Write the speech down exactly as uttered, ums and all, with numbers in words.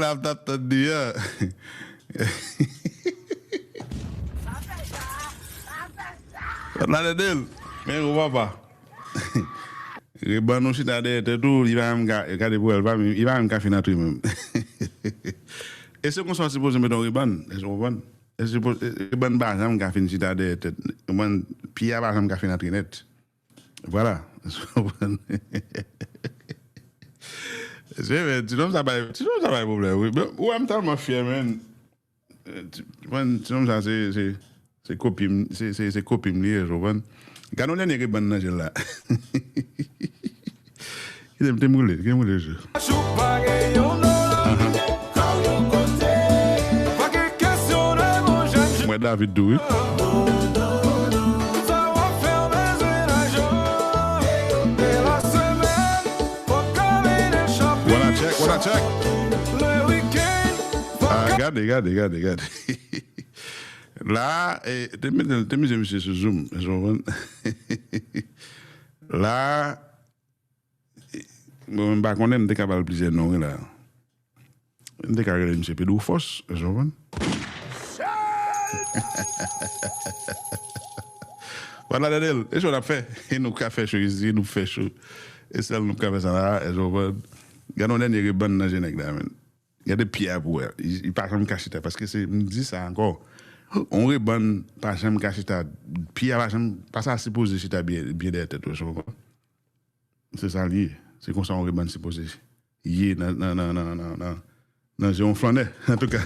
Ap tap tann li an. Sòt la tande l. Men ou papa. Rebann ou chita dèyè tèt ou, li pa menm ka, gade pou wè, li pa menm, li pa menm ka fin antre menm. E se konsa w sipoze mete yon rebann, èske w konprann? E sipo- e- rebann pa janm ka fin chita dèyè tèt. Rebann, pye a pa janm ka fin antre nèt. Vwala. Se vre, ti nonm sa bay, ti nonm sa bay pwoblèm, wi. Men, ou wè m tèlman fyè, men. Eh, ti, man, ti nonm sa, se, se, se kopi m, se, se, se kopi m li ye, ou konprann? Gade yon dènye rebann nan je l la. Kite m te m roule, kite m roule je. Mwen David tou, wi. Wanna check, wanna check. Ah, gade, gade, gade, gade. La, eh, te mete, te mete misye sou zoom, ou konprann? La, eh, bon, m pa konnen, m te ka ba l plizyè non, wi, la. M te ka rele misye Pedro Fòs, ou konprann? Vwala, tande l. E cho n ap fè. E nou ka fè cho isi, nou fè cho. E sèl nou ka fè sa la, ou konprann? Gade yon dènye rebann nan je nèg la, men. Gade pye a pou wè. Li, li pa janm ka chita, paske se, m di sa ankò. On rebann pa janm ka chita. Pye a pa janm, pa sa sipoze chita byen, byen dèyè tèt ou, ou konprann? Se sa l ye. Se konsa on rebann sipoze ye nan, nan, nan, nan, nan, nan, nan je on flannè, antouka.